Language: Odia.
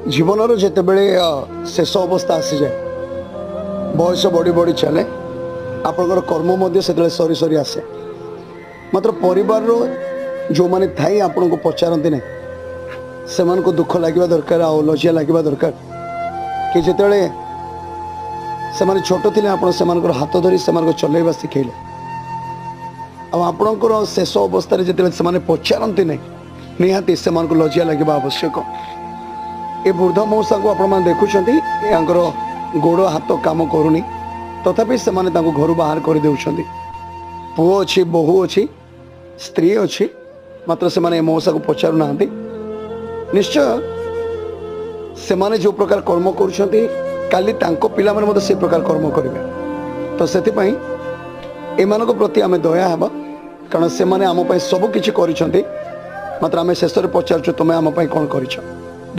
ଜୀବନର ଯେତେବେଳେ ଶେଷ ଅବସ୍ଥା ଆସିଯାଏ, ବୟସ ବଢ଼ି ବଢ଼ି ଚାଲେ, ଆପଣଙ୍କର କର୍ମ ମଧ୍ୟ ସେତେବେଳେ ସରି ସରି ଆସେ। ମାତ୍ର ପରିବାରର ଯେଉଁମାନେ ଥାଇ ଆପଣଙ୍କୁ ପଚାରନ୍ତି ନାହିଁ, ସେମାନଙ୍କୁ ଦୁଃଖ ଲାଗିବା ଦରକାର ଆଉ ଲଜ୍ଜା ଲାଗିବା ଦରକାର କି ଯେତେବେଳେ ସେମାନେ ଛୋଟ ଥିଲେ, ଆପଣ ସେମାନଙ୍କର ହାତ ଧରି ସେମାନଙ୍କୁ ଚଲେଇବା ଶିଖେଇଲେ ଆଉ ଆପଣଙ୍କର ଶେଷ ଅବସ୍ଥାରେ ଯେତେବେଳେ ସେମାନେ ପଚାରନ୍ତି ନାହିଁ, ନିହାତି ସେମାନଙ୍କୁ ଲଜ୍ଜା ଲାଗିବା ଆବଶ୍ୟକ। ଏ ବୃଦ୍ଧ ମଉସାଙ୍କୁ ଆପଣମାନେ ଦେଖୁଛନ୍ତି, ୟାଙ୍କର ଗୋଡ଼ ହାତ କାମ କରୁନି, ତଥାପି ସେମାନେ ତାଙ୍କୁ ଘରୁ ବାହାର କରିଦେଉଛନ୍ତି। ପୁଅ ଅଛି, ବୋହୂ ଅଛି, ସ୍ତ୍ରୀ ଅଛି, ମାତ୍ର ସେମାନେ ଏ ମଉସାକୁ ପଚାରୁନାହାନ୍ତି। ନିଶ୍ଚୟ ସେମାନେ ଯେଉଁ ପ୍ରକାର କର୍ମ କରୁଛନ୍ତି, କାଲି ତାଙ୍କ ପିଲାମାନେ ମଧ୍ୟ ସେ ପ୍ରକାର କର୍ମ କରିବେ। ତ ସେଥିପାଇଁ ଏମାନଙ୍କ ପ୍ରତି ଆମେ ଦୟା ହେବା, କାରଣ ସେମାନେ ଆମ ପାଇଁ ସବୁ କିଛି କରିଛନ୍ତି, ମାତ୍ର ଆମେ ଶେଷରେ ପଚାରୁଛୁ, ତୁମେ ଆମ ପାଇଁ କ'ଣ କରିଛ?